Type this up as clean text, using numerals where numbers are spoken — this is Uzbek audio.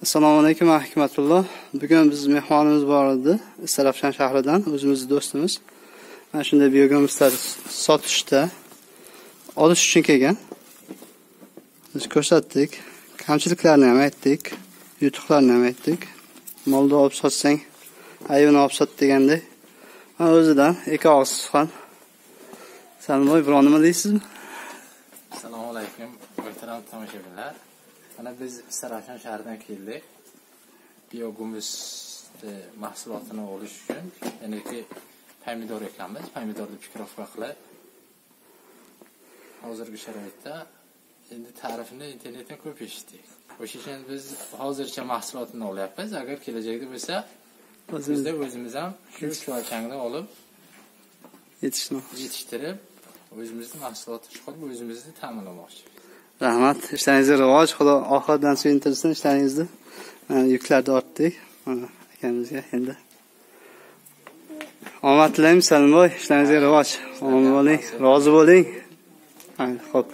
Assalomu alaykum va hikmatulloh. Bugun biz mehmonimiz bor edi. Istarafshan shahridan o'zimizni do'stimiz. Mana shunday biogumuslar sotishda olish uchun kelgan. Biz ko'rsatdik. Kamchiliklarni ham aytdik, yutuqlarni ham aytdik. Molni olib sotsang, aybini olib sot degandek. Mana o'zidan ikki og'iz suxan. Salmoy, biron nima deysizmi? Assalomu alaykum, muhtaram tomoshabinlar. Mana biz Istarafshan shahridan keldik. Biogumus mahsulotini olish uchun, ya'niki pomidor ekamiz, pomidorni pikirovka qilib hozirgi sharoitda endi ta'rifini internetdan ko'p eshitdik. O'sha uchun biz hozircha mahsulotini olyapmiz. Agar kelajakda bo'lsa, bizda o'zimiz ham shu chuvalchangni olib yetishtirib, o'zimizni mahsulotni chiqarib, o'zimizni ta'minlamoqchi. Rahmat, ishlaringizga rivoj, Xudo oxiridan suyuntirsin ishlaringizni. Mana yuklarni ortdik. Mana akamizga endi omad tilaymiz, Salimboy, ishlaringizga rivoj. Omon bo'ling, rozi bo'ling. Xo'p.